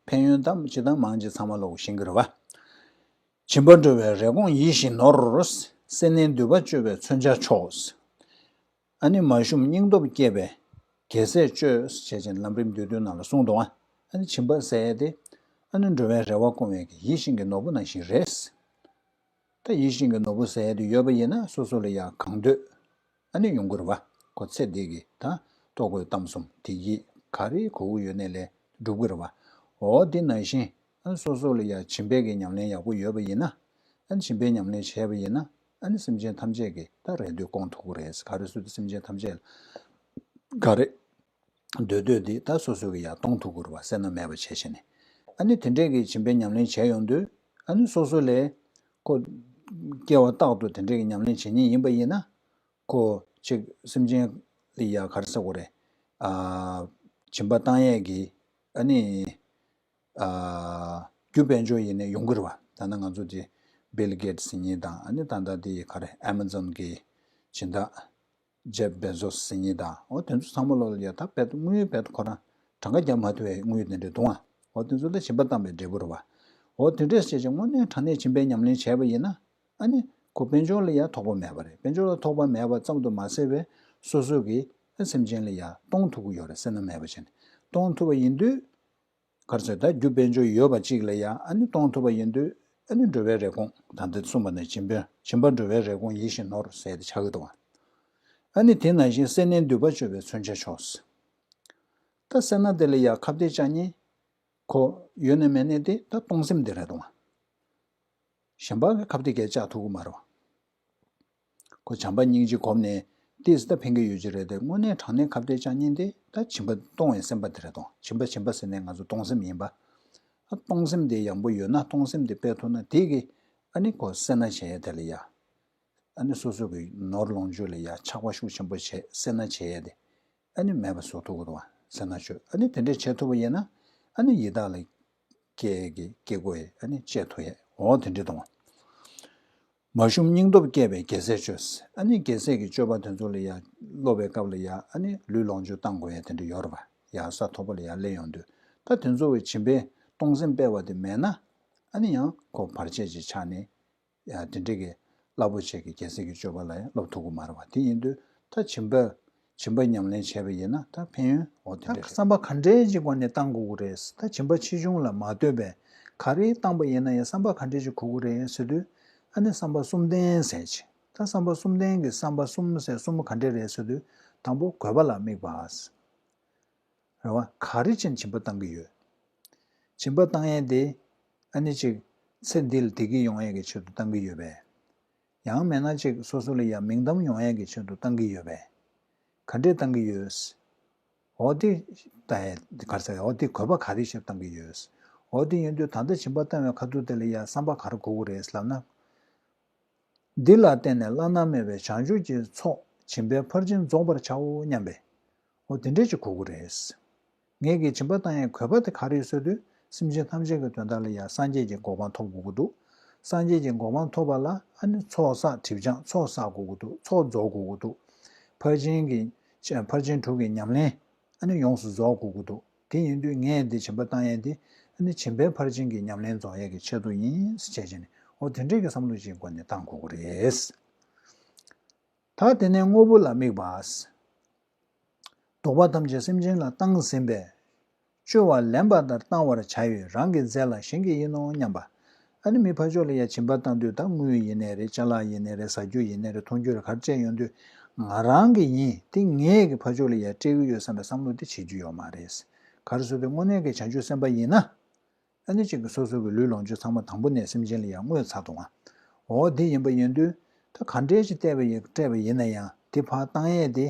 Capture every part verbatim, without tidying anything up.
ཕན་ཡོན་དང་ཇི་ལྟར་མང་ཇི་ཚང་མ་ལོག་ཤིང་གི་རེད་བ། སྦྱིན་པ་འགྲོ་བའི་རེ་སྐོང་ཡིད་བཞིན་ནོར། སེར་སྣའི་མདུད་པ་གཅོད་པའི་མཚོན་ཆ་མཆོག། ཨ་ནི་མ་ཞུམ་སྙིང་སྟོབས་བསྐྱེད་པའི་རྒྱལ་སྲས་བཅོས་བྱས་ཅན་ལམ་རིམ་བསྡུས་དོན་ནང་ལ་གསུངས་འདུག་ཨ་ནི་སྦྱིན་པ་ཟེར་ཡས་དེ་ཨ་ནི་འགྲོ་བའི་རེ་བ་སྐོང་བའི་ཡིད་བཞིན་གྱི་ནོར་བུ་ནང་བཞིན་རེད། ད་ཡིད་བཞིན་གྱི་ནོར་བུ་ཟེར་ཡས་དེ་ཡོད་པ་ཡིན་ན་སོ་སོ་ལ་ཡང་གང་འདོད་ཨ་ནི་ཡོང་གི་རེད་བ། ཁོ་ཚེ་འདི་གི་ད་ལྟོ་གོས་གཏམ་གསུམ་བདེ་སྐྱིད་ག་རེ་དགོས་ཀྱི་ཡོད་ནའི་ལས་འགྲུབ་ཀྱི་རེད་བ། འོ་དེ་ནང་བཞིན་ཨ་ནི་སོ་སོ་ལ་ཡང་སྦྱིན་པའི་གི་ཉམས་ལེན་ཡག་པོ་ཡོད་པ་ཡིན་ན། ཨ་ནི་སྦྱིན་པའི་ཉམས་ལེན་བྱས་པ་ཡིན་ན་ཨ་ནི་སེམས་ཅན་ཐམས་ཅད་ཀྱི་ད་རེ་འདོད་སྐོང་ཐུབ་ཀྱི་རེད། ག་རེ་ཟེར་དུས་སེམས་ཅན་ཐམས་ཅད་ལ་ག་རེ་འདོད་འདོད་དེ་ད་སོ་སོ་གི་ཡང་གཏོང་ཐུབ་ཀྱི་རེད་བ། སེར་སྣ་མེད་པ་བྱས་བྱས་ནས་ཨ་ནི་དེ་འདྲས་ཀྱི་སྦྱིན་པའི་ཉམས་ལེན་བྱས་ཡོང་དུས་ཨ་ནི་སོ་སོ་ལས་ཁོ་སྐྱེ་བ་རྟག་ཏུ་དེ་འདྲས་ཀྱི་ཉམས་ལེན་བྱེད་མཁན་ཡིན་པ་ཡིན་ན་ཁོ་ཅིག་སེམས་ཅན་ལ་ཡང་ག་རེ་ཟེར་དགོས་རེད། ཨ་སྦྱིན་པ་བཏང་ཡས་ཀྱི་ཨ་ནི། ཨ་རྒྱུ་དཔལ་འབྱོར་ཡིན་ནའི་ཡོང་གི་རེད་བ། ད་ནི་ང་ཚོ་དེ་Bill Gates་ཟེར་མཁན་དང་ཨ་ནི་ད་ལྟ་དེ་ག་རེ་Amazon་གི་སྦྱིན་བདག་Jeff Bezos་ཟེར་མཁན་དང་འོ་དེ་ཚོ་ཚང་མ་ལོག་ལ་ཡ་ད་རྦད་དེ་དངུལ་རྦད་དེ་ཁོ་རང་གྲངས་ཀ་རྒྱབ་མ་ཐུབ་པའི་དངུལ་དེ་འདྲ་འདུག་ཨ། འོ་དེ་ཚོ་ལ་སྦྱིན་པ་བཏང་བའི་འབྲས་བུ་རེད་བ། འོ་དེ་འདྲས་བྱས་ཀྱང་དངོས་གནས་དྲང་གནས་སྦྱིན་པའི་ཉམས་ལེན་བྱས་པ་ཡིན་ན་ཨ་ནི་ཁོ་དཔལ་འབྱོར་ལ་ཡ་ཐོགས་པ་མེད་པ་རེད། དཔལ་འབྱོར་ལ་ཐོགས་པ་མེད་པ་ཙམ་དུ་མ་ཟད་པའི་སོ་སོ་གི་སེམས་ཅན་ལ་ཡ་གཏོང་ཐུབ་ཀྱི་ཡོད་རེད། སེར་སྣ་མེད་པ་བྱས་ནས་གཏོང་ཐུབ་པ་ཡིན་དུས། ག་རེ་ཟེར་ད་རྒྱུ་དཔལ་འབྱོར་ཡོད་པ་གཅིག་ལ་ཡང་ཨ་ནི་གཏོང་ཐུབ་པ་ཡིན་དུས་ཨ་ནི་འགྲོ་བའི་རེ་སྐོང་ད་ལྟ་གསུངས་པ་ནི་སྦྱིན་པ་སྦྱིན་པ་འགྲོ་བའི་རེ་སྐོང་ཡིད་བཞིན་ནོར་ཟེར་ཏེ་ཆགས་ཀྱི་འདུག་ཨ་ནི་དེ་ནང་བཞིན་སེར་སྣའི་མདུད་པ་གཅོད་པའི་མཚོན་ཆ་མཆོག་ད་སེར་སྣ་དེ་ལ་ཡང་ཁ་གཏད་བཅག་མཁན་ཁོ་ཡོད་ནི་མེད་ནི་དེ་ད་གཏོང་སེམས་དེ་རེད་འདུག་ཨ། གཞན་པ་གི་ཁ་གཏད་བཅག་ཐུབ་ཀྱི་མ་རེད། ཁོ་བྱམས་པ་སྙིང་རྗེ་སྒོམ་ནས་ཏིས་ད་ཕན་གྱི་ཡོད་ཀྱི་རེད་དེ་དངོས་གནས་དྲང་གནས་ཁ་གཏད་བཅག་མཁན་དེ་ད་སྦྱིན་པ་གཏོང་བའི་སེམས་པ་དེ་རེད་དོ། སྦྱིན་པ་སྦྱིན་པ་ཟེར་ནས་ང་ཚོ་གཏོང་སེམས་ཡིན་པ། ཨ་གཏོང་སེམས་དེ་ཡང་པོ་ཡོད་ན་གཏོང་སེམས་དེ་སྤེལ་ཐུབ་ན་དེ་གི་ཨ་ནི་ཁོ་སེར་སྣ་བྱས་དེ་ལ་ཡ། ཨ་ནི་སོ་སོ་གི་ནོར་ལོངས་སྤྱོད་ལ་ཡ་ཆགས་པ་ཤུགས་ཆེན་པོ་བྱས་སེར་སྣ་བྱས་ཡ་དེ། ཨ་ནི་མེད་པ་བཟོ་ཐུབ་ཀྱི་འདུག་བ། སེར་སྣ་གཅོད་ཨ་ནི་དེ་འདྲས་བྱེད་ཐུབ་པ་ཡིན་ན་ཨ་ནི་ཡི་དྭགས་ལ་སྐྱེ་གི་སྐྱེ་དགོས་ཡ་ཨ་ནི་བཅད་ཐུབ་ཡ་འོ་དེ་འདྲས་གཏོང་བ། མ་ཞུམ་སྙིང་སྟོབས་བསྐྱེད་པའི་རྒྱལ་སྲས་བཅོས། ཨ་ནི་རྒྱལ་སྲས་ཀྱི་སྤྱོད་པ་དེ་ཚོ་ལ་ཡ་སློབ་པའི་སྐབས་ལ་ཡ་ཨ་ནི་ལུས་ལོངས་སྤྱོད་བཏང་དགོས་ཡ་དེ་འདྲས་ཡོད་རེད་བ། ཡ་ས་མཐོ་པོ་ལ་ཡ་སླེབས་ཡོང་དུས་ད་དེ་ཚོ་བའི་སྦྱིན་པའི་གཏོང་སེམས་སྤེལ་བ་དེ་མེད་ན་ཨ་ནི་ཡང་ཁོ་བར་ཆད་ཅིག་ཆགས་ནས། ཡང་དེ་འདྲ་གི་རླབས་པོ་ཆེ་གི་རྒྱལ་སྲས་ཀྱི་སྤྱོད་པ་ལ་ཡང་སློབ་ཐུབ་ཀྱི་མ་རེད་བ། དེ་ཡིན་དུས་ད་སྦྱིན་པ་སྦྱིན་པ་ཉམས་ལེན་བྱས་པ་ཡིན་ན་ད་ཕན་ཡོན་འོ་དེ་འདྲ་རེད། བསམ་པ་ག་འདྲའི་ཅིག་སྒོ་ནས་བཏང་དགོས་ཀྱི་རེད། ད་སྦྱིན་པ་ཆེ་ཆུང་ལ་མ་ལྟོས་པའི་ག་རེ་བཏང་པ་ཡིན་ན་ཡང་བསམ་པ་ག་འདྲའི་ཅིག་དགོས་ཀྱི་རེད་ཟེར་དུས་ཨ་ནི་བསམ་པ་གསུམ་ལྡན་ཟེར་ཅིག་ད་བསམ་པ་གསུམ་ལྡན་གྱི་བསམ་པ་གསུམ་ཟེར་གསུམ་པོ་ག་འདྲ་རེད་ཟེར་དུས་དང་པོ་དགོས་པ་ལ་དམིགས་པ། རེད་བ། ག་རེ་བྱས་ནས་སྦྱིན་པ་བཏང་གི་ཡོད། སྦྱིན་པ་བཏང་ཡས་དེ་ཨ་ནི་ཅིག་ཚེ་འདི་ལ་བདེ་སྐྱིད་ཡོང་ཡས་ཀྱི་ཆེད་དུ་བཏང་གི་ཡོད་པས། ཡང་མིན་ན་ཅིག་སོ་སོ་ལ་ཡང་མིང་གཏམ་ཡོང་ཡས་ཀྱི་ཆེད་དུ་བཏང་གི་ཡོད་པས། ག་འདྲས་བཏང་གི་ཡོད། འོ་དེ་ལྟ་ཡས་ག་རེ་ཟེར། འོ་དེ་དགོས་པ་ག་རེ་བྱས་བཏང་གི་ཡོད། འོ་དེ་ཡིན་དུས་ད་ལྟ་སྦྱིན་པ་བཏང་བའི་ཁ་ཐུག་དེ་ལ་ཡང་བསམ་པ་ག་རེ་དགོས་ཀྱི་རེད་ལབ་ན། འདི་ལ་བརྟེན་ནས་བླ་ན་མེད་པའི་བྱང་ཆུབ་ཀྱི་ཚོགས་སྦྱིན་པའི་ཕར་ཕྱིན་རྫོགས་པར་བྱའོ་སྙམ་པའི། འོ་དེ་འདྲས་ཅིག་དགོས་ཀྱི་རེད། ངེད་ཀྱིས་སྦྱིན་པ་བཏང་ཡའི་དགོས་པ་དེ་ག་རེ་ཡོད་ཟེར་དུས་སེམས་ཅན་ཐམས་ཅད་ཀྱི་དོན་དག་ལ་ཡང་སངས་རྒྱས་ཀྱི་གོ་འཕང་ཐོབ་དགོས་ཀྱི་འདུག་སངས་རྒྱས་ཀྱི་གོ་འཕང་ཐོབ་པ་ལ་ཨ་ནི་ཚོགས་བསགས་སྒྲིབ་སྦྱང་ཚོགས་བསགས་དགོས་ཀྱི་འདུག་ཚོགས་རྫོགས་དགོས་ཀྱི་འདུག་ཕར་ཕྱིན་གྱི་ཕར་ཕྱིན་དྲུག་གི་ཉམས་ལེན། ཨ་ནི་ཡོངས་སུ་རྫོགས་དགོས་ཀྱི་འདུག་དེ་ཡིན་དུས་ངས་འདི་སྦྱིན་པ་བཏང་ཡས་འདི་ཨ་ནི་སྦྱིན་པའི་ཕར་ཕྱིན་གྱི་ཉམས་ལེན་རྫོགས་ཡས་ཀྱི་ཆེད་དུ་ཡིན་ཟེར་བྱས་བྱས་ནས་འོ་དེ་འདྲས་ཀྱི་བསམ་བློ་ཞིག་སྒོ་ནས་བཏང་དགོས་ཀྱི་རེད། ད་དེ་ནས་དངོས་པོ་ལ་དམིགས་པ། བདོག་པ་ཐམས་ཅད་སེམས་ཅན་ལ་བཏང་ཟིན་པས། བཅོལ་བ་ལེན་པ་ལྟར་བཏང་བར་བྱ་ཡི་རང་གི་རྫས་ལ་གཞན་གྱི་ཡིན་ནོ་སྙམ་པ། ཨ་ནི་མི་ཕར་ཕྱོགས་ལ་ཡ་སྦྱིན་པ་བཏང་དུས་ད་དངུལ་ཡིན་ནའི་རེད། ཅ་ལག་ཡིན་ནའི་རེད། ཟ་རྒྱུ་ཡིན་ནའི་རེད། འཐུང་རྒྱུ་རེད། ག་རེ་སྤྲད་ཡོང་དུས་ང་རང་གི་ཡིན། དེ་ངས་ཀྱི་ཕར་ཕྱོགས་ལ་ཡ་སྤྲད་ཀྱི་ཡོད་བསམ་པའི་བསམ་བློ་དེ་བྱེད་རྒྱུ་ཡོད་མ་རེད། ག་རེ་ཟེར་དུས་དངོས་གནས་ཀྱི་བྱང་ཆུབ་སེམས་དཔའ་ཡིན་ན། ཨ་ནི་གཅིག་གིས་སོ་སོ་གི་ལུས་ལོངས་སྤྱོད་ཚང་མ་དང་པོ་ནས་སེམས་ཅན་ལ་ཡང་བསྔོས་ཚར་འདུག་ཨ། འོ་དེ་ཡིན་པ་ཡིན་དུས་ད་ག་འདྲས་ཅིག་སྤྲད་པ་ཡིན་སྤྲད་པ་ཡིན་ན་ཡང་དེ་ཕར་བཏང་ཡས་དེ་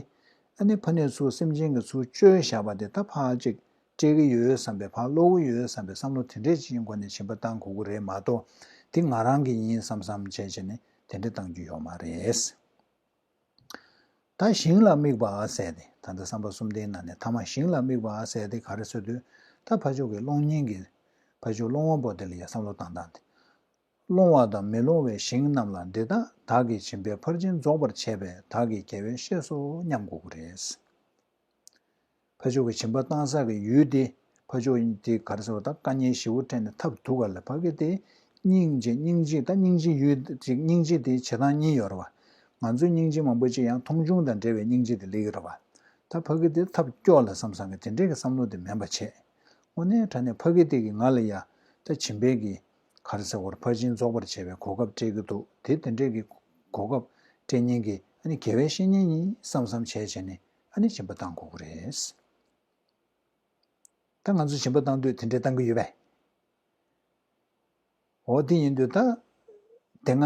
ཨ་ནི་ཕ་ནས་ཚུར་སེམས་ཅན་གྱི་ཚུར་བཅོལ་བཞག་པ་དེ་ད་ཕར་ཅིག་སྤྲད་ཀྱི་ཡོད་བསམ་པའི་ཕར་སློག་གི་ཡོད་བསམ་པའི་བསམ་བློ་དེ་འདྲས་ཅིག་སྒོ་ནས་སྦྱིན་པ་བཏང་དགོས་ཀྱི་རེད་མ་གཏོགས་དེ་ང་རང་གི་ཡིན་བསམ་བསམ་བྱས་བྱས་ནས་དེ་འདྲས་བཏང་རྒྱུ་ཡོད་མ་རེད། ད་ཞིང་ལ་དམིགས་པ་ཟེར་ཏེ་ད་ལྟ་བསམ་པ་གསུམ་ལྡན་ནང་ནས་ཐ་མ་ཞིང་ལ་དམིགས་པ་ཟེར་ཏེ་ག་རེ་ཟེར་དུས་ད་ཕ་ཕྱོགས་ཀྱི་སློང་མཁན་གྱི་ཕ་ཕྱོགས་སློང་བ་པོ་དེ་ལ་ཡང་བསམ་བློ་བཏང་སྟངས་ཏེ། སློང་བ་དང་མི་སློང་བའི་ཞིང་རྣམས་ལ་འདི་ལྟར་བདག་གིས་སྦྱིན་པའི་ཕར་ཕྱིན་རྫོགས་པར་བྱས་པས་བདག་གི་དགེ་བས་ཤེས་སོ་སྙམ་དགོས་ཀྱི་རེད། ཕ་ཕྱོགས་ཀྱི་སྦྱིན་པ་བཏང་ས་གི་ཡུལ་དེ་ ཕ་ཕྱོགས་དེ་ག་རེ་ཟེར་བ་ད་དཀའ་ངལ་ཞེ་པོ་འཕྲད་ནས་ཐབས་སྡུག་ག་ལ་ཕ་གི་དེ་སྙིང་རྗེ་སྙིང་རྗེ་ད་སྙིང་རྗེ་ཡོད་ཅིག་སྙིང་རྗེ་དེ་བྱེད་སྟངས་གཉིས་ཡོད་རེད་བ། ང་ཚོའི་སྙིང་རྗེ་མང་པོ་ཅིག་ཡང་མཐོང་ཆུང་དང་འབྲེལ་བའི་སྙིང་རྗེ་དེ་སླེབས་ཀྱི་རེད་བ། ད་ཕ་གི་དེ་ཐབས་སྐྱོ་ལ་བསམ་བསམ་གི་དེ་འདྲའི་གི་བསམ་བློ་དེ་མེད་པ་བྱས། དངོས་གནས་དྲང་གནས་ཕ་གི་དེ་གི་ང་ལ་ཡ་ད་བྱིན་པའི་གི་ག་རེ་ཟེར་བར་ཕར་ཕྱིན་རྫོགས་པར་བྱེད་པའི་གོ་སྐབས་སྤྲད་ཀྱི་འདུག་དེ་དེ་འདྲའི་གི་གོ་སྐབས་སྤྲད་མཁན་གི་ཨ་ནི་དགེ་བའི་བཤེས་གཉེན་ཡིན་བསམ་བསམ་བྱས་བྱས་ནས་ཨ་ནི་སྦྱིན་པ་བཏང་དགོས་ཀྱི་རེད། ད་ང་ཚོ་སྦྱིན་པ་བཏང་དུས་དེ་འདྲའི་བཏང་གི་ཡོད་པས། འོ་དེ་ཡིན་དུས་ད་དེ་སྔ་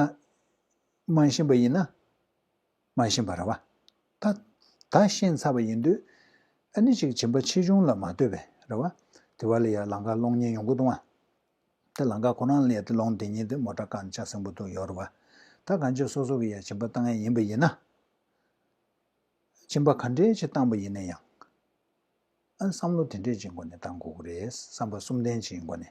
མ་ཤེས་པ་ཡིན་ན་མ་ཤེས་པ་རེད་བ། ད་ད་ཤེས་ཚར་བ་ཡིན་དུས་ཨ་ནི་ཅིག་སྦྱིན་པ་ཆེ་ཆུང་ལ་མ་ལྟོས་པའི་རེད་བ། དེ་བ་ལ་ཡ་ལམ་ཁ་སློང་མཁན་ཡོང་གི་འདུག་བ། ད་ལམ་ཁ་ཁོ་རང་ལ་ཡ་དེ་སློང་བསྡད་མཁན་དེ་མོ་ཊ་ཀར་ལྕགས་སྲིན་པོ་འདུག་ཡོད་རེད་བ། ད་གང་ཅི་སོ་སོ་གི་ཡ་སྦྱིན་པ་བཏང་ཡ་ཡིན་པ་ཡིན་ན། སྦྱིན་པ་ག་འདྲའི་ཅིག་བཏང་པ་ཡིན་ན་ཡང་། ཨ་བསམ་བློ་དེ་འདྲའི་ཅིག་སྒོ་ནས་བཏང་དགོས་ཀྱི་རེད། བསམ་པ་གསུམ་ལྡན་ཅིག་སྒོ་ནས།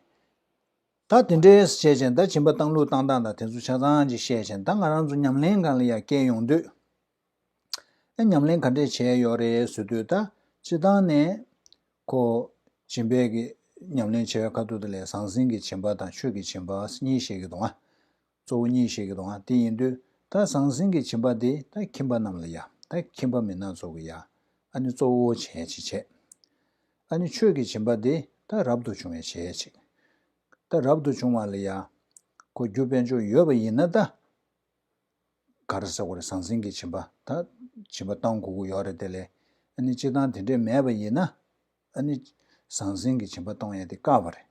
ད་དེ་འདྲའི་བཤད་བྱས་ད་སྦྱིན་པ་བཏང་ལུགས་བཏང་སྟངས་དང་དེ་ཚོ་ཆ་ཚང་ཅིག་བཤད་བྱས་ད་ང་རང་ཚོ་ཉམས་ལེན་སྒང་ལ་ཡ་བསྐྱལ་ཡོང་དུས། ཨ་ཉམས་ལེན་ག་འདྲས་བྱས་ཡོད་རེད་ཟེར་དུས་ད་སྤྱི་བཏང་ནས་ཁོ་སྦྱིན་པའི་གི་ཉམས་ལེན་བྱེད་པའི་ཁ་ཐུག་དེ་ལས་ཟང་ཟིང་གི་སྦྱིན་པ་དང་ཆོས་ཀྱི་སྦྱིན་པ་གཉིས་བཤད་ཀྱི་འདུག་ཨ། གཙོ་བོ་གཉིས་བཤད་ཀྱི་འདུག་ཨ། དེ་ཡིན་དུས་ད་ཟང་ཟིང་གི་སྦྱིན་པ་དེ་ད་ཁྱིམ་པ་རྣམས་ལ་ཡ་ད་ཁྱིམ་པ་མི་སྣ་ཚོ་གི་ཡ་ཨ་ནི་གཙོ་བོ་བྱས་ཅིག་བྱས། ཨ་ནི་ཆོས་ཀྱི་སྦྱིན་པ་དེ་ད་རབ་ཏུ་བྱུང་བའི་བྱས་ཅིག་ད་རབ་ཏུ་བྱུང་བ་ལ་ཡ་ཁོ་རྒྱུ་དཔལ་འབྱོར་ཡོད་པ་ཡིན་ན་ད། ག་རེ་ཟེར་དགོས་རེད། ཟང་ཟིང་གི་སྦྱིན་པ་ད་སྦྱིན་པ་གཏོང་དགོས་ཀྱི་ཡོད་རེད། དེ་ལས་ཨ་ནི་སྤྱིར་བཏང་དེ་འདྲས་མེད་པ་ཡིན་ན་ཨ་ནི་ཟང་ཟིང་གི་སྦྱིན་པ་གཏོང་ཡས་དེ་དཀའ་བ་རེད།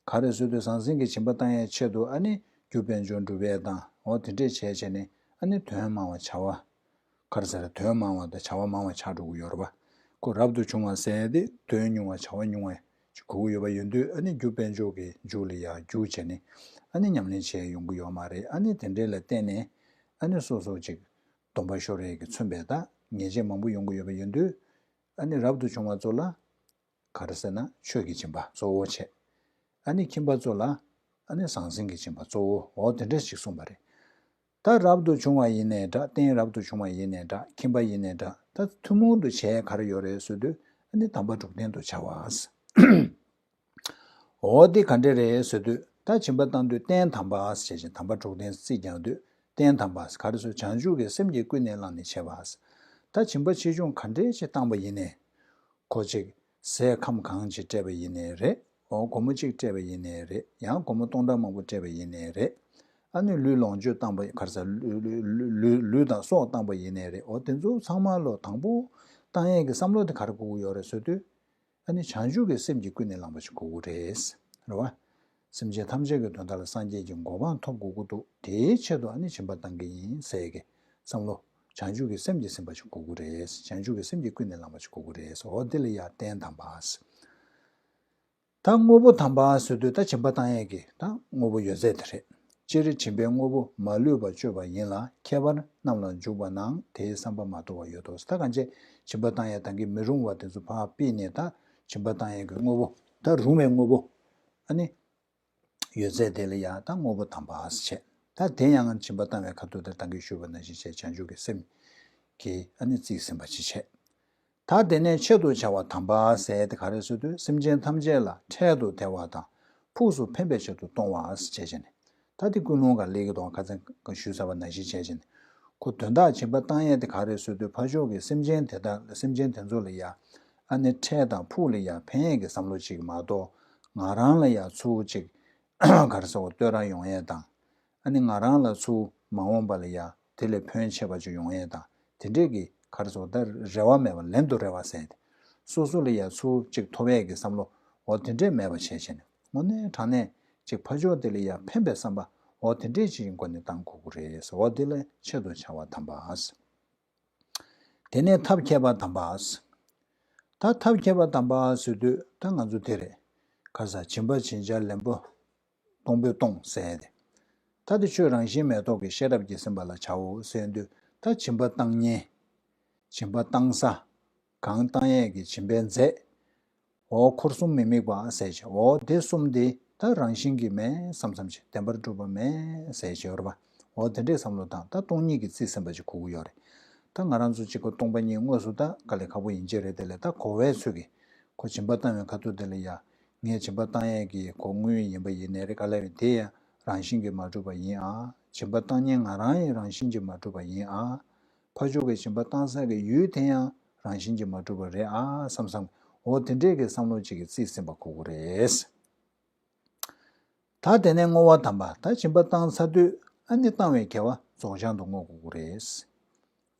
ག་རེ་ཟེར་དུས་ཟང་ཟིང་གི་སྦྱིན་པ་གཏོང་ཡས་ཆེད་དུ་ཨ་ནི་རྒྱུ་དཔལ་འབྱོར་འགྲུབ་ཡས་དང་འོ་དེ་འདྲས་བྱས་བྱས་ནས་ཨ་ནི་དོན་མང་བ་བྱ་བ། ག་རེ་ཟེར་དོན་མང་བ་དང་བྱ་བ་མང་བ་ཆགས་འགྲོ་གི་ཡོད་རེད་པ། ཁོ་རབ་ཏུ་བྱུང་བ་ཟེར་ཏེ་དོན་ཉུང་བ་བྱ་བ་ཉུང་བ་ཅིག་དགོས་ཀྱི་ཡོད་པ་ཡིན་དུས་ཨ་ནི་རྒྱུ་དཔལ་འབྱོར་གྱི་མཇུག་ལ་ཡང་རྒྱུག་བྱས་ནས་ཨ་ནི་ཉམས་ལེན་བྱས་ཡོང་གི་ཡོད་མ་རེད། ཨ་ནི་དེ་འདྲས་ལ་བརྟེན་ནས་ཨ་ནི་སོ་སོ་ཅིག་སྡོམ་པ་ཤོར་ཡས་ཀྱི་མཚོན་པའི་ད་ཉེས་ཆད་མང་པོ་ཡོང་གི་ཡོད་པ་ཡིན་དུས་ཨ་ནི་རབ་ཏུ་བྱུང་བ་ཚོ་ལ། ག་རེ་ཟེར་ན་ཆོས་ཀྱི་སྦྱིན་པ་གཙོ་བོ་བྱས། ཨ་ནི་ཁྱིམ་པ་ཚོ་ལ་ཨ་ནི་ཟང་ཟིང་གི་སྦྱིན་པ་གཙོ་བོ་འོ་དེ་འདྲ་ཞིག་གསུངས་པ་རེད། ད་རབ་ཏུ་བྱུང་བ་ཡིན་ནའི་འདྲ་རྟེན་རབ་ཏུ་བྱུང་བ་ཡིན་ནའི་འདྲ་ཁྱིམ་པ་ཡིན་ནའི་འདྲ་ད་ཐུན་མོང་དུ་བྱས་ག་རེ་ཡོད་རེད་ཟེར་དུས་ཨ་ནི་དམ་པ་དྲུག་ལྡན་དུ་བྱ་བ། འོ་དེ་ག་འདྲ་རེད་ཟེར་དུས་ད་སྦྱིན་པ་བཏང་དུས་རྟེན་དམ་པ་ཞེས་བྱས་དམ་པ་དྲུག་ལྡན་རྩིས་ཀྱང་དུས་རྟེན་དམ་པ་ག་རེ་ཟེར་བྱང་ཆུབ་ཀྱི་སེམས་ཀྱིས་ཀུན་ནས་བསླངས་ནས་བྱས་པ། ད་སྦྱིན་པ་ཆེ་ཆུང་ག་འདྲས་ཅིག་བཏང་པ་ཡིན་ནའི། ཁོ་ཅིག་ཟས་ཁམ་གང་ཅིག་སྤྲད་པ་ཡིན་ནའི་རེད། འོ་སྒོར་མོ་གཅིག་སྤྲད་པ་ཡིན་ནའི་རེད། ཡང་སྒོར་མོ་སྟོང་ཕྲག་མང་པོ་སྤྲད་པ་ཡིན་ནའི་རེད། ཨ་ནི་ལུས་ལོངས་སྤྱོད་བཏང་པ་ག་རེ་ཟེར་ལུས་ལུས་ལུས་ལུས་དང་སྲོག་བཏང་པ་ཡིན་ནའི་རེད། འོ་དེ་ཚོ་ཚང་མ་ལོ་དང་པོ་བཏང་ཡས་ཀྱི་བསམ་བློ་དེ་ག་རེ་དགོས་ཀྱི་ཡོད་རེད་ཟེར་དུས། ཨ་ནི་བྱང་ཆུབ་ཀྱི་སེམས་ཀྱིས་ཀུན་ནས་བསླངས་པ་ཞིག་དགོས་ཀྱི་རེད། རེད་བ། སེམས་ཅན་ཐམས་ཅད་ཀྱི་དོན་དག་ལ་སངས་རྒྱས་ཀྱི་གོ་འཕང་ཐོབ་དགོས་ཀྱི་འདུག་དེའི་ཆེད་དུ་ཨ་ནི་སྦྱིན་པ་བཏང་གི་ཡིན་ཟེར་གི་བསམ་བློ་བྱང་ཆུབ་ཀྱི་སེམས་ཀྱིས་ཟིན་པ་ཞིག་དགོས་ཀྱི་རེད། བྱང་ཆུབ་ཀྱི་སེམས་ཀྱིས་ཀུན་ནས་བསླངས་པ་ཞིག་དགོས་ཀྱི་རེད། འོ་དེ་ལ་ཡ་རྟེན་དམ་པ། ད་དངོས་པོ་དམ་པ་ཟེར་དུས་ད་སྦྱིན་པ་བཏང་ཡས་ཀྱི་ད་དངོས་པོ་ཡོད་ཚད་དེ་རེད། སྤྱིར་སྦྱིན་པའི་དངོས་པོ་མ་ལུས་པ་སྤྱོད་པ་ཡིན་ལ། ཁྱད་པར་རྣམས་ལ་འཇུག་པ་ན་དེའི་བསམ་པ་མ་དོར་བ་ཡོད་དོ། ད་གང་བྱས་སྦྱིན་པ་བཏང་ཡས་བཏང་གི་མི་རུང་བ་དེ་ཚོ་ཕར་ཕུད་ནས་ད་སྦྱིན་པ་བཏང་ཡས་ཀྱི་དངོས་པོ་ད་རུང་བའི་དངོས་པོ་ཨ་ནི་ཡོད་ཚད་དེ་ལ་ཡང་ད་དངོས་པོ་དམ་པ་ཟེར་བྱས། ད་དེ་ཡང་སྦྱིན་པ་བཏང་བའི་ཁ་ཐུག་དེ་ད་གིན་ཞུས་པ་ནང་བཞིན་བྱས་བྱང་ཆུབ་ཀྱི་སེམས་ཀྱིས་ཨ་ནི་རྩིས་ཟིན་པ་ཅིག་བྱས། ད་དེ་ནས་ཆེད་དུ་བྱ་བ་དམ་པ་ཟེར་དེ་ག་རེ་ཟེར་དུས་སེམས་ཅན་ཐམས་ཅད་ལ་འཕྲལ་དུ་བདེ་བ་དང་ཕུགས་སུ་ཕན་པའི་ཆེད་དུ་གཏོང་བ་ཟེར་བྱས་བྱས་ནས་ད་དེ་ཀུན་སློང་ག་ལས་ཀྱི་དོན་ཁ་ཚན་ག་ཞུས་ཚར་བ་ནང་བཞིན་བྱས་བྱས་ནས་ཁོ་དོན་དག་སྦྱིན་པ་བཏང་ཡས་དེ་ག་རེ་ཟེར་དུས་ཕར་ཕྱོགས་ཀྱི་སེམས་ཅན་དེ་དག་སེམས་ཅན་དེ་ཚོ་ལ་ཡ་ཨ་ནི་འཕྲལ་དང་ཕུགས་ལ་ཡ་ཕན་ཡས་ཀྱི་བསམ་བློ་ཅིག་མ་གཏོགས་ང་རང་ལ་ཡ་ཚུར་ཅིག་ག་རེ་ཟེར་བ་བསྟོད་ར་ཡོང་ཡས་དང་། ཨ་ནི་ང་རང་ལ་ཚུར་མ་འོངས་པ་ལ་ཡ་དེ་ལས་ཕན་ཆེ་བ་ཅིག་ཡོང་ཡས་དང་དེ་འདྲས་ཀྱི་ག་རེ་ཟེར་བ་ད་རེ་བ་མེད་པ་ལན་དུ་རེ་བ་ཟེར་ཏེ། སོ་སོ་ལ་ཡ་ཚུར་ཅིག་ཐོབ་ཡས་ཀྱི་བསམ་བློ་འོ་དེ་འདྲས་མེད་པ་བྱས་བྱས་ནས་དངོས་གནས་དྲང་གནས་ཅིག་ཕར་ཕྱོགས་དེ་ལ་ཡ་ཕན་པའི་བསམ་པ་འོ་དེ་འདྲས་ཅིག་གི་སྒོ་ནས་བཏང་དགོས་ཀྱི་རེད་ཟེར། འོ་དེ་ལ་ཆེད་དུ་བྱ་བ་དམ་པ། དེ་ནས་ཐབས་མཁས་པ་དམ་པ། ད་ཐབས་མཁས་པ་དམ་པ་ཟེར་དུས་ད་ང་ཚོ་དེ་རེད། ག་ས་སྦྱིན་པ་བྱིན་ཆགས་ལེན་པོ། གཏོང་ཕོད་གཏོང་ཟེར་ཏེ། ད་དེ་ཆོས་རང་བཞིན་མེད་རྟོགས་ཀྱི་ཤེས་རབ་ཀྱིས་ཟིན་པ་ལ་བྱའོ་ཟེར་དུས་ད་སྦྱིན་པ་བཏང་ཉན། སྦྱིན་པ་བཏང་ས། གང་བཏང་ཡས་ཀྱི་སྦྱིན་པའི་རྫས། འོ་འཁོར་གསུམ་མི་དམིགས་པ་ཟེར་བྱས་འོ་དེ་གསུམ་དེ་ད་རང་བཞིན་གྱིས་མེད་བསམ་བསམ་བྱས་བདེན་པར་གྲུབ་པ་མེད་ཟེར་བྱས་ཡོད་རེད་པ། འོ་དེ་འདྲའི་བསམ་བློ་བཏང་ད་སྟོང་ཉིད་ཀྱི་རྩིས་ཟིན་པ་ཅིག་གོ་གི་ཡོད་རེད། ད་ང་རང་ཚོ་གཅིག་པ་སྟོང་པ་ཉིད་དངོས་སུ་ད་དཀའ་ལས་ཁག་པོ་ཡིན་གྱི་རེད། དེ་ལས་ད་གོ་བའི་ཚུལ་གྱིས་ ཁོ་སྦྱིན་པ་བཏང་བའི་ཁ་ཐུག་དེ་ལ་ཡ། ངས་སྦྱིན་པ་བཏང་ཡས་ཀྱི་ཁོ་དངུལ་ཡིན་པ་ཡིན་ནའི་རེད། ག་ལ་བའི་དེ་ཡང་རང་བཞིན་གྱིས་མ་གྲུབ་པ་ཡིན་ཨ། སྦྱིན་པ་བཏང་མཁན་ང་རང་ཡང་རང་བཞིན་གྱིས་མ་གྲུབ་པ་ཡིན་ཨ། ཕར་ཕྱོགས་ཀྱི་སྦྱིན་པ་བཏང་ས་གི་ཡུལ་དེ་ཡང་རང་བཞིན་གྱིས་མ་གྲུབ་པ་རེད་ཨ་བསམ་བསམ། འོ་དེ་འདྲས་ཀྱི་བསམ་བློ་གཅིག་གིས་རྩིས་ཟིན་པ་གོ་གི་རེད། ད་དེ་ནས་བསྔོ་བ་དམ་པ། ད་སྦྱིན་པ་བཏང་ཚར་དུས་ཨ་ནི་བཏང་བའི་དགེ་བ་རྫོགས་བྱང་དུ་བསྔོ་དགོས་ཀྱི་རེད།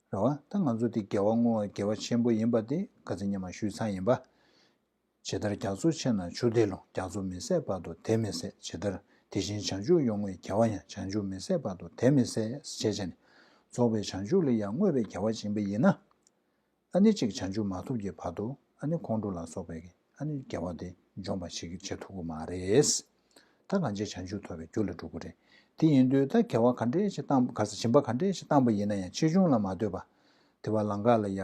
རེད་བ། ད་ང་ཚོ་དེ་དགེ་བ་བསྔོ་བ་དགེ་བ་ཆེན་པོ་ཡིན་པ་དེ་ཁ་སང་ཉི་མ་ཞུས་ཚར་ཡིན་པ། ཇི་ལྟར་རྒྱ་མཚོ་ཆེ་ན་ཆུ་དེ་ལོང་། རྒྱ་མཚོ་མི་ཟད་བར་དུ་དེ་མི་ཟད། ཇི་ལྟར་དེ་བཞིན་བྱང་ཆུབ་ཡོངས་བསྔོའི་དགེ་བ་ཡང་། བྱང་ཆུབ་མི་ཟད་བར་དུ་དེ་མི་ཟད། ཞེས་བྱས་ནས་རྫོགས་པའི་བྱང་ཆུབ་ལ་ཡང་བསྔོས་པའི་དགེ་བ་ཡིན་པ་ཡིན་ན། ཨ་ནི་གཅིག་བྱང་ཆུབ་མ་ཐོབ་ཀྱི་བར་དུ་ཨ་ནི་ཁོང་ཁྲོ་ལ་སོགས་པའི་གི་ཨ་ནི་དགེ་བ་དེ་འཇོམས་པ་ཞིག་བྱེད་ཐུབ་ཀྱི་མ་རེད། ད་གང་ཅི་བྱང་ཆུབ་ཐོབ་པའི་རྒྱུ་ལ་འགྲོ་གི་རེད། དེ་ཡིན་དུས་ད་དགེ་བ་ག་འདྲས་ཞིག་བཏང་ག་ས་སྦྱིན་པ་ག་འདྲས་ཞིག་བཏང་པ་ཡིན་ན་ཡང་ཆེ་ཆུང་ལ་མ་ལྟོས་པ། དེ་བ་ལང་ཀ་ལ་ཡ་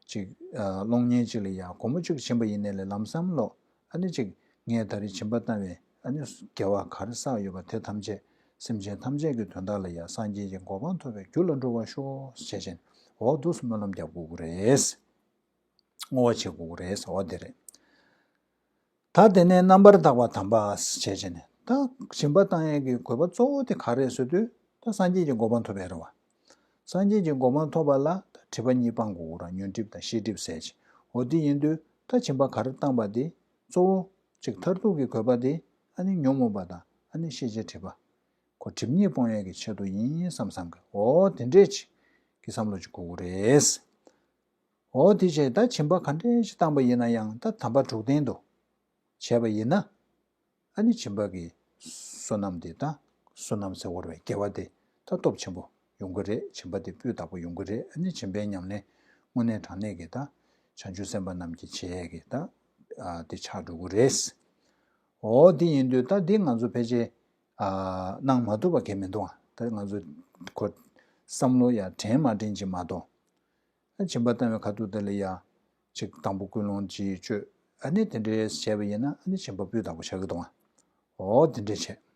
གཅིག་གློག་བརྙན་གཅིག་ལ་ཡ་སྒོར་མོ་གཅིག་བྱིན་པ་ཡིན་ནའི་ལས་ལམ་སང་ལོ། ཨ་ནི་གཅིག་ངས་ད་རེས་སྦྱིན་པ་བཏང་བའི་ཨ་ནི་དགེ་བ་ག་རེ་བསགས་ཡོད་པ་དེ་ཐམས་ཅད་སེམས་ཅན་ཐམས་ཅད་ཀྱི་དོན་དག་ལ་ཡང་སངས་རྒྱས་ཀྱི་གོ་འཕང་ཐོབ་པའི་རྒྱུ་ལ་འགྲོ་བར་ཤོག་ཅེས་བྱས་ནས་འོ་འདུག་སེ་སྨོན་ལམ་རྒྱག་དགོས་ཀྱི་རེད། བསྔོ་བ་བྱེད་དགོས་ཀྱི་རེད། འོ་དེ་རེད། ད་དེ་ནས་རྣམ་པར་དག་པ་དམ་པ་ཞེས་བྱས་ནས་ད་སྦྱིན་པ་བཏང་ཡས་ཀྱི་དགོས་པ་གཙོ་བོ་དེ་ག་རེད་ཟེར་དུས་ད་སངས་རྒྱས་ཀྱི་གོ་འཕང་ཐོབ་ཡས་རེད་བ། སངས་རྒྱས་ཀྱི་གོ་འཕང་ཐོབ་པ་ལ་ད་སྒྲིབ་པ་གཉིས་སྤང་དགོས་ཀྱི་རེད། ཉོན་སྒྲིབ་དང་ཤེས་སྒྲིབ་ཟེར་བྱས། འོ་དེ་ཡིན་དུས་ད་སྦྱིན་པ་ག་རེ་བཏང་པ་དེ་གཙོ་བོ་གཅིག་མཐར་ཐུག་གི་དགོས་པ་དེ་ཨ་ནི་ཉོན་མོངས་པ་དང་ཨ་ནི་ཤེས་བྱའི་སྒྲིབ་པ། ཁོ་སྒྲིབ་གཉིས་སྤོང་ཡས་ཀྱི་ཆེད་དུ་ཡིན་བསམ་བསམ་གི་འོ་དེ་འདྲས་ཅིག་གི་བསམ་བློ་ཅིག་དགོས་ཀྱི་རེད། འོ་དེ་བྱས་ད་སྦྱིན་པ་ག་འདྲས་ཞིག་བཏང་པ་ཡིན་ན་ཡང་ད་དམ་པ་དྲུག་ལྡན་དུ་བྱས་པ་ཡིན་ན། ཨ་ནི་སྦྱིན་པ་གི་བསོད་ནམས་དེ་ད་བསོད་ནམས་ཟེར་བ་རེད་དགེ་བ་དེ་ད་སྟོབས་ཆེན་པོ་ཡོང་གི་རེད། སྦྱིན་པ་དེ་སྤུས་དག་པོ་ཡོང་གི་རེད། ཨ་ནི་སྦྱིན་པའི་ཉམས་ལེན་དངོས་གནས་དྲང་གནས་ཀྱི་ད་བྱང་ཆུབ་སེམས་དཔའ་རྣམས་ཀྱིས་བྱེད་ཡས་ཀྱི་ད་ཨ་དེ་ཆགས་འགྲོ་གི་རེད། འོ་དེ་ཡིན་དུས་ད་འདི་ང་ཚོ་ཕལ་ཆེར་ཨ་གནང་མ་ཐུབ་པ་གང་མི་འདུག་ཨ་ད་ང་ཚོ་ཁོ་བསམ་བློ་ཡ་དྲན་མ་དྲན་གྱི་མ་གཏོགས། ཨ་སྦྱིན་པ་བཏང་བའི་ཁ་ཐུག་དེ་ལ་ཡ་ཅིག་དང་པོ་ཀུན་སློང་ཅིག་བཅོས། ཨ་ནི་དེ་འདྲས་བྱས་པ་ཡིན་ན་ཨ་ནི་སྦྱིན་པ་སྤུས་དག་པོ་ཆགས་ཀྱི་འདུག་ཨ། འོ་དེ་འདྲས་བྱས།